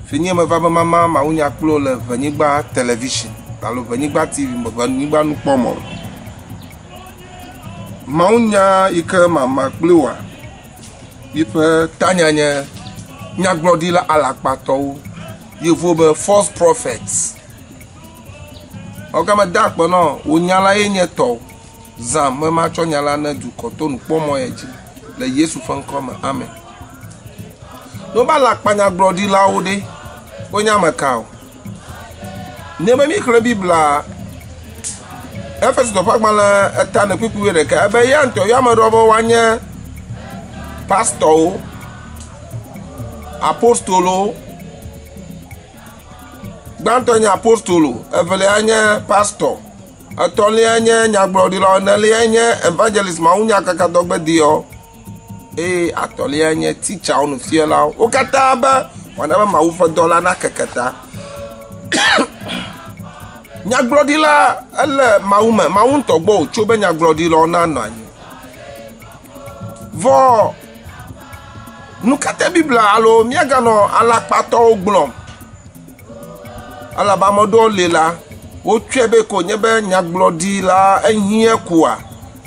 Finye meva be mama mawunya kpli wò le Ʋenyigba television alo Ʋenyigba TV me, Ʋenyigba nukpɔmɔ me. Mawunya yi ke mama kpli wòa, yiƒe tanya nye nyagblɔɖila alakpatɔwo. Yevuwo be false prophets. Ewɔ meda akpe nɔ wò nya la ye nye tɔwò. Zã me matsɔ nya la ne dukɔ to nukpɔmɔ ya dzi le Yesu ƒe ŋkɔ me. Amen. Ne wobe alakpanyagblɔɖilawo ɖe, wonye ame kawo? Ne be míxlẽ Biblia, Efesotɔ ƒe agbalẽ eta ene kpukpui wuiɖekɛ ebe eya ŋutɔ yɔ ame ɖewo be woanye pastɔwo, apostolowo. Gbãtɔ nye apostolo, evelia nye pastɔ, etɔ̃lia nye nyagblɔɖila, enelia nye evangelist mawunyakakadɔgbedeyɔ eye atɔ̃lia nye titsawo, nufialawo. Wo katã be woana be Mawu ƒe dɔ la nakeke ta. Nyagblɔɖila ele Mawu me, Mawu ŋutɔ gbɔ wòtso be nyagblɔɖilawo nanɔ anyi. Vɔ nu ka ta Biblia alo míaganɔ alakpatɔwo gblɔm? Elabe ame aɖewo li la, wotsɔe be ko nye be nyagblɔɖila ehiã koa,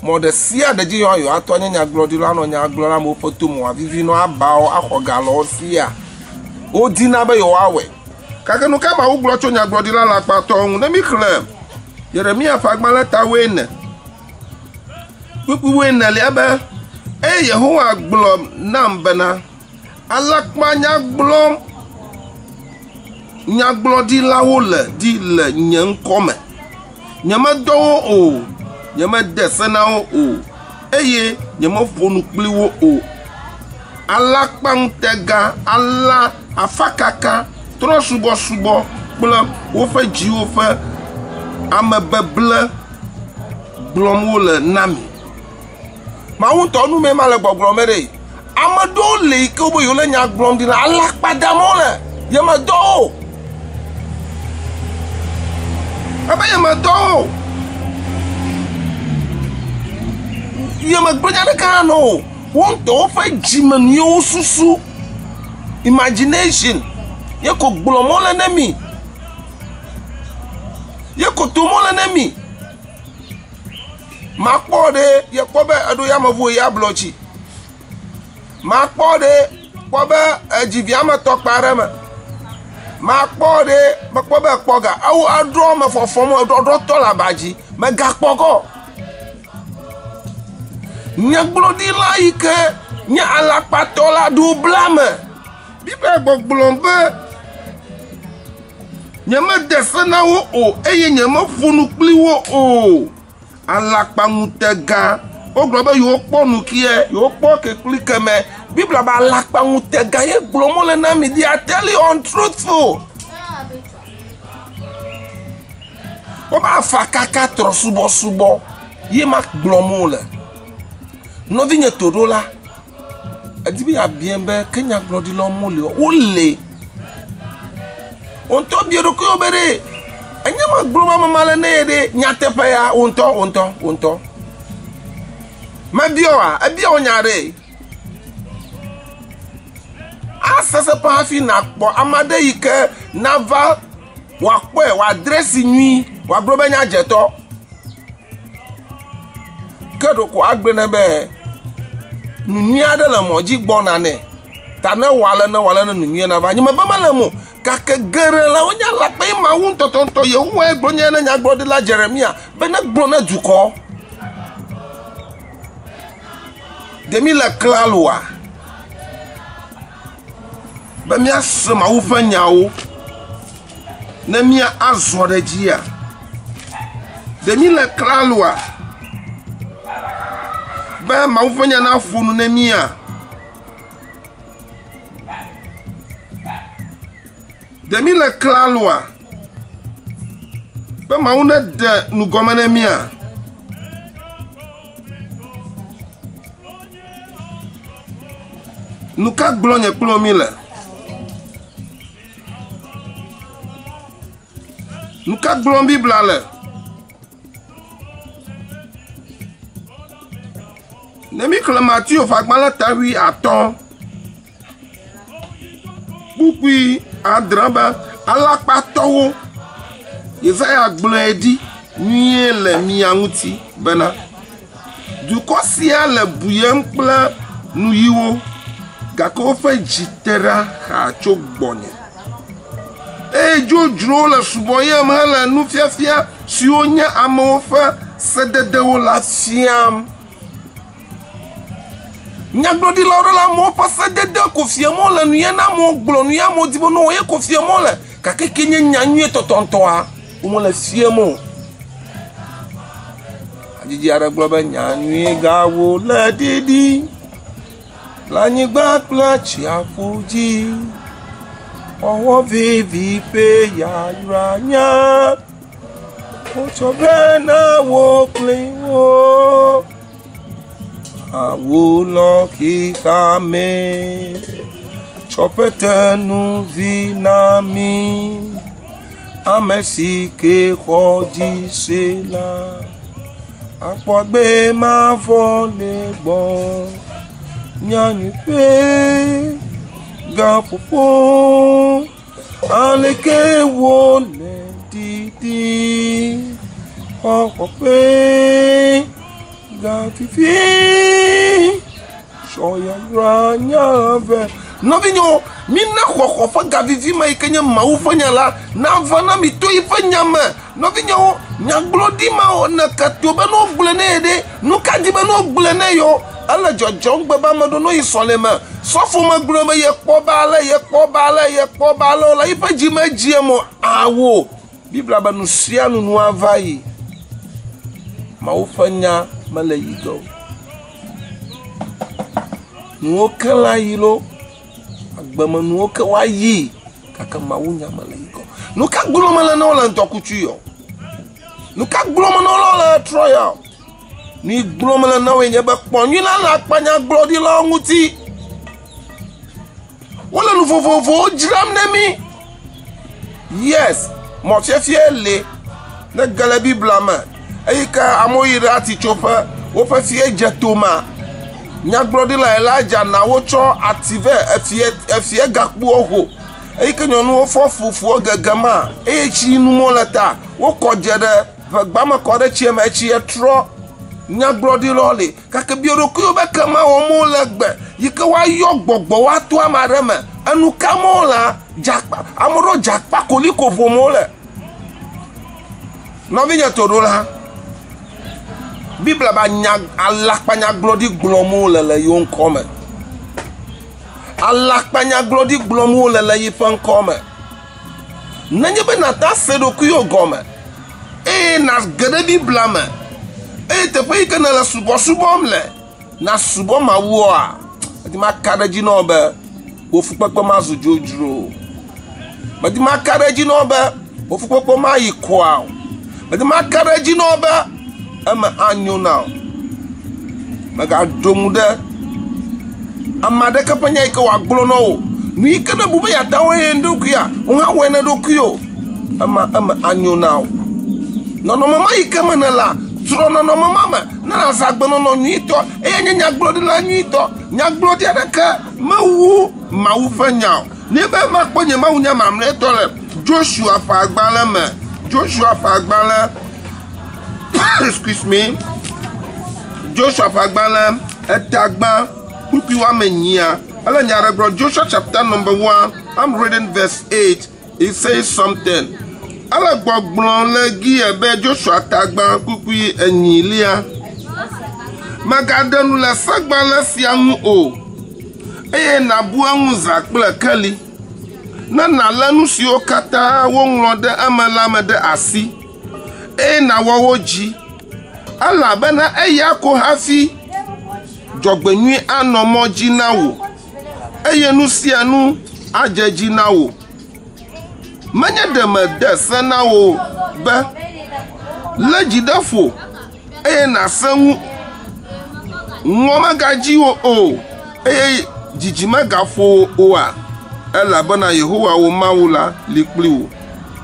mɔ ɖe sia ɖe dzi yewoato anye nyagblɔɖila anɔ nya gblɔm na amewo ƒe tome wòavivi na wo, aba wo, axɔ ga le wo sia. Wodina be yewoawɔe. Gake nu ka Mawu gblɔ tso nyagblɔɖila alakpatɔwo ŋu? Ne míxlẽ Yeremiya ƒe agbalẽ ta wuiene, kpukpui wuienelia be, Eye Yehowa gblɔ nam bena, Alakpanya gblɔm nyagblɔɖilawo le ɖi le nye ŋkɔ me. Nyemedɔ wo o, nyemede se na wo o, eye nyemeƒo nu kpli wo o. Alakpaŋutega, ala, afakaka, trɔ̃subɔsubɔ kple woƒe dziwo ƒe amebeble gblɔm wole na mi. Mawu ŋutɔ nu mee ma le gbɔgblɔ me ɖe. Ame ɖewo li yi ke wobe yewole nya gblɔm ɖi la, alakpa dam wole. Yemedɔ wo o. Ebe yemedɔ wo o. Yemegblɔ nya ɖeke hã na wo o. Wo ŋutɔ woƒe dzime nu ye wosusu. Imagination ye ko gblɔm wole ne mi. Ye ko tom wole ne mi. Makpɔ ɖe ye kpɔ be eɖo yameʋu ye ablɔ dzi. Makpɔ ɖe kpɔ be edzi vi ame tɔ kpa ɖe me. Makpɔ ɖe mekpɔ be ekpɔ ga ewo eɖɔ me fɔfɔm eɖɔ tɔ le aba dzi megakpɔ gɔ. Nyagblɔɖila yi ke nye alakpatɔ la ɖo bla me. Biblia gbɔgblɔ be Nyemede se na wo o, eye nyemeƒo nu kpli wo o. Alakpaŋutega. Wogblɔ be yewokpɔ nu kie, yewokpɔ ke kpli keme. Biblia be alakpaŋutega ye gblɔm wole na mi. They are telling untruthful. Wobe afakaka trɔsubɔsubɔ ye ma gblɔm wole. Nɔvinye toɖola. Edi be yeabia be ke nyagblɔɖilawo meli oa? Wole. Wò ŋutɔ bia ɖokuiwò be ɖe enye ma gblɔm ame ma le ne ye ɖe nyateƒe ya wò ŋutɔ wò ŋutɔ wò ŋutɔ. Mebia oa? Ebia wò nya ɖe. Asese ƒe hafi nàkpɔ ame aɖe yi ke nava wòakpɔe wòadresi nyui wòagblɔ be nye adzetɔ. Ke ɖeko agblɔe nɛ be nu nyui aɖe le mɔ dzi gbɔna nɛ. Ta ne wɔ ale ne wɔ ale ne nu nyui nava. Nyemebe mele eme o. Gake geɖe la wonye alakpa ye Mawu ŋutɔtɔŋutɔ Yehowae gblɔ nya na nyagblɔɖila Jeremia be negblɔ na dukɔ. Ɖe mi le klaloa be míase Mawu ƒe nyawo ne mía azɔ ɖe edzia? Ɖe mi le klaloa be Mawu ƒe nya naƒo nu ne mía? Ɖe mi le klaloa be Mawu neɖe nu gɔme ne mía? Nu ka gblɔ nye kple wò mi le? Nu ka gblɔm Biblia le? Ne míxlẽ Mateo ƒe agbalẽ ta wuiatɔ̃ kpukpui. adre be alakpatɔwo Yesaya gblɔe ɖi nyuie le mia ŋuti bena, Dukɔ sia le buyem kple nuyiwo, gake woƒe dzi te ɖa xaa tso gbɔnye. Eye dzodzrowo le subɔyem hele nufiafia siwo nye amewo ƒe sededewo la fiam. Nyagblɔɖilawo ɖe le amewo ƒe sedede ko fiam wole, nu ya na amewo gblɔ, nu ya amewo di be ne wowɔ ye ko fiam wole. Gake ke nye nya nyuie tɔtɔŋtɔa, womele fiam o. Hadzidzi aɖe gblɔ be nya nyui gawo le ɖiɖi le anyigba kple atsiaƒu dzi. Xɔxɔ vivi ƒe yayra nya wotsɔ vɛ na wo kpli wo. Awu lɔ xixeame tsɔ ƒe tenuvi na mí. Ame si ke xɔ dzi se la, akpɔ agbe mavɔ le gbɔ. Nyanyui ƒe gaƒoƒo aleke wole didi xɔxɔ ƒe gafifi tsɔ yayra nya vɛ. Nɔvinyewo, mina xɔxɔ ƒe gavivi ma yi ke nye Mawu ƒe nya la nava na mi to yiƒe nya me. Nɔvinyewo, nyagblɔɖi ma ne ke to be ne wogblɔe ne ye ɖe, nu ka di be ne wogblɔe ne yewo? Ele dzɔdzɔm gbe be ame ɖewo ne woyi sɔleme, sɔfo megblɔ be yekpɔ be ale, yekpɔ be ale, yekpɔ be ale o le yiƒe dzi medzi eme o. Awo! Biblia be nu sia nu nu ava yi. Mawu ƒe nya mele yi ge o. Nuwo ke la yi lo, agbemenuwo ke woayi gake Mawu nya mele yi ge o. Nu ka gblɔm mele na wo le ŋdɔkutsu yɔ? Nu ka gblɔm mele na wo le trɔ yɔ? Nu yi gblɔm mele na woe nye be kpɔ nyui la le akpanyagblɔɖilawo ŋuti. Wole nu vovovowo dzram ne mí. Yes, mɔfiafia li ne ge le Biblia me. Eyi ke amewo yi ɖe atitsoƒe, woƒe fie dze toma. Nyagblɔɖila Elijah na wotsɔ ati vɛ efie efie gakpowo ho. Eyi ke nyɔnuwo fɔ fufuwo gegema eye tsi num wole ta wokɔ dze ɖe ʋegba me kɔ ɖe tsia me etsia trɔ. Nyagblɔɖilawo li Gake bia ɖokuiwò be ke ma wɔm wole egbe yi ke woayɔ gbɔgbɔ woato ame aɖe me. Enu ka me wolea? Dzakpa. Ame aɖewo dzakpa koliko ƒom wole. Nɔvinye toɖola, Biblia ba nya alakpanyagblɔɖi gblɔm wole le yewo ŋkɔ me. Alakpanyagblɔɖi gblɔm wole le yiƒe ŋkɔ me. Nenye be nàte ase ɖokuiwò gɔme eye nàge ɖe Biblia me eye teƒe yi ke nèle subɔsubɔm le nàsubɔ Mawua, medi maka ɖe edzi na wò be wò fukpekpe mazu dzodzro o. Medi maka ɖe edzi na wò be wò fukpekpe mayi kɔa o. Medi maka ɖe edzi na wò be eme anyo na wò. Mègaɖo ŋu ɖe ame aɖeke ƒe nya yi ke wòagblɔ na wò. Nu yi ke nèbu be yeate ŋu awɔe ye ɖokuia, wò hã wɔe na ɖokuiwò. Ema eme anyo na wò. Nɔnɔme ma yi ke me nèlea, trɔ nɔnɔme ma me ne nàzã agbenɔnɔ nyuitɔ eye nye nyagblɔɖila nyuitɔ. Nyagblɔɖi aɖeke mewu Mawu ƒe nya o. Ne be makpɔ nye mawunya mamlɛtɔ le Joshua ƒe agbalẽ me, Joshua ƒe agbalẽ excuse me, Joshua ƒe agbalẽ etagba kpukpui woame enyia, ele nya aɖe gblɔ. Joshua chapter number 1, I'm reading verse 8. It says something. Ele gbɔgblɔ le gie be Joshua tagba kpukpui enyilia. Mègaɖe nu le segbalẽ sia ŋu o, eye nàbu eŋu zã kple keli, ne nàlé nu siwo katã woŋlɔ ɖe eme la me ɖe asi, eye nàwɔ wo dzi, elabena eya ko hafi dzɔgbenyui anɔ mɔ dzi na wò, eye nu sia nu adze edzi na wò. Menye ɖe mede se na wò be, Lé dzi ɖe ƒo eye nàsẽ ŋu, ŋɔ megadzi wò o, eye dzidzi megaƒo wò oa? Elabena Yehowa wò Mawu la li kpli wò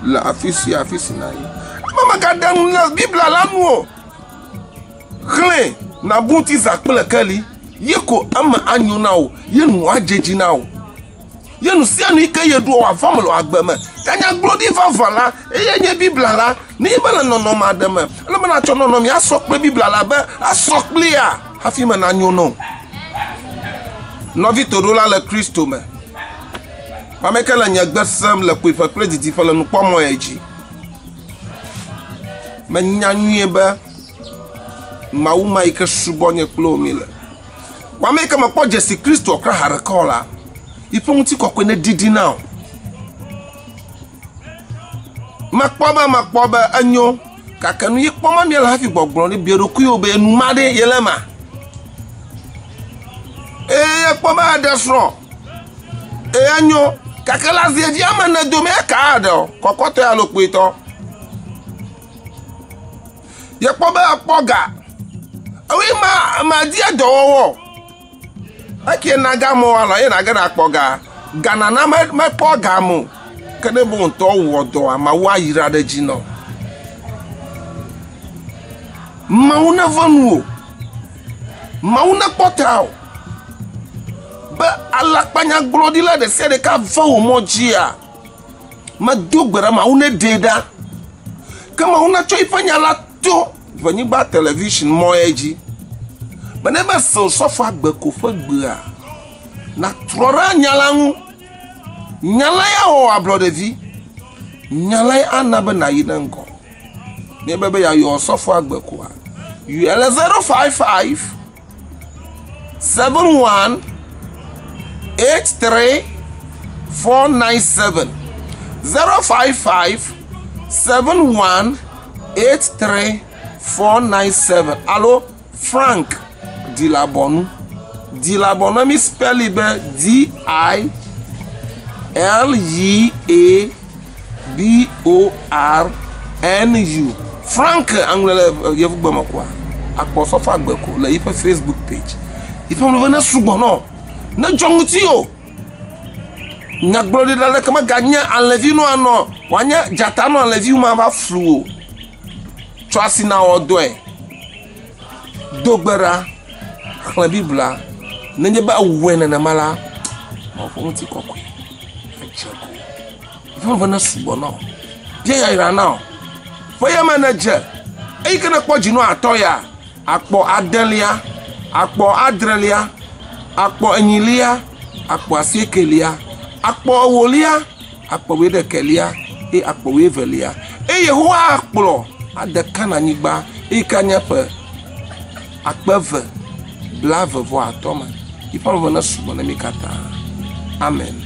le afi sia afi si nàyi. Ame megaɖe nu le Biblia la nu o. Xlẽe, nàbu ŋuti zã kple keli, ye ko eme anyo na wò, ye nu adze edzi na wò. Ye nu sia nu yi ke yeɖo wòava me le wò agbe me. Ta nyagblɔɖi vavã la, eye nye Biblia la, ne ye be le nɔnɔme aɖe me, ele be nàtsɔ nɔnɔmea asɔ kple Biblia la be asɔ kplia hafi me nanyo nɔ. Nɔvi toɖola le Kristo me. Ame ke le nye gbe sem le kpuiƒe kple didiƒe le nukpɔmɔ ye dzi. Menya nyuie be Mawu ma yi ke subɔ nye kple wò mi le. Wò ame yi ke mekpɔ dzesi Kristo kura haɖeke o la, yiƒe ŋutikɔkɔe neɖiɖi na wò. Mekpɔ be mekpɔ be enyo gake nu yi kpɔm míele hafi gbɔgblɔ ɖi bia ɖokuiwò be nu ma ɖe ye le ema. Eye ekpɔ be eɖe srɔ̃ eye enyo gake le azie dzi ame ene dome eka aɖe o kɔkɔtɔe alo kpuitɔ. Yekpɔ be ekpɔ ga eye ma madi edɔwɔwɔ. Eke na ga mɔ alɔ ye nage nakpɔ ga. Ga nana mekpɔ ga mo. Ke ne be ŋutɔ wɔ dɔa, Mawu ayra ɖe dzi nɔ. Mawu neve nuwò. Mawu nekpɔ ta o. Be alakpanyagblɔɖila ɖe sia ɖe ka ve wò mɔ dzia, medo gbe ɖa Mawu neɖee ɖa. Ke Mawu natsɔ eƒe nya la to ʋenyigba television mɔ ye dzi. Be ne be se osɔfo agbe ko ƒe gbea, natrɔ ɖe nya la ŋu. Nya la ya wɔ ablɔɖevi. Nya la ya ana be nàyi ɖe ŋgɔ. Ne be be yeayɔ osɔfo agbe koa, yɔe le 055 71 83 497 055 71 83 497 alo Frank Dilabɔnu. Dilabɔnu mi spɛli be D I L Y A B O R N U. Frank aŋlɔ le yevugbe me koa akpɔ sɔfo agbe ko le yiƒe Facebook page. Yiƒe ŋlɔ ne sugbɔ nɔ. Ne dzɔ ŋuti o. Nyagblɔɖila ɖeke meganye alẽvi nɔ anɔ wòanye dzata nɔ alẽvi ma va flu o. Tsɔ asi na wɔ dɔe. Do gbe ɖa, xlẽ Biblia. Nenye be ewɔe nenema la, Mawu ƒe ŋutikɔkɔe adze go. Eƒe veve ne sugbɔ na wò. Bia yayra na wò. Ƒe ya me nedze. Eyi ke nekpɔ dzinu atɔ ya, akpɔ adelia, akpɔ adrelia, akpɔ enyilia, akpɔ asiekelia, akpɔ ewolia, akpɔ wuiɖekɛlia eye akpɔ wuievelia. Eye Yehowa akplɔ ade Kananyigba eyi ke anye ƒe akpe eve blaeve vɔ atɔ̃ me. Yiƒe ame ne sugbɔ na mi katã. Amen.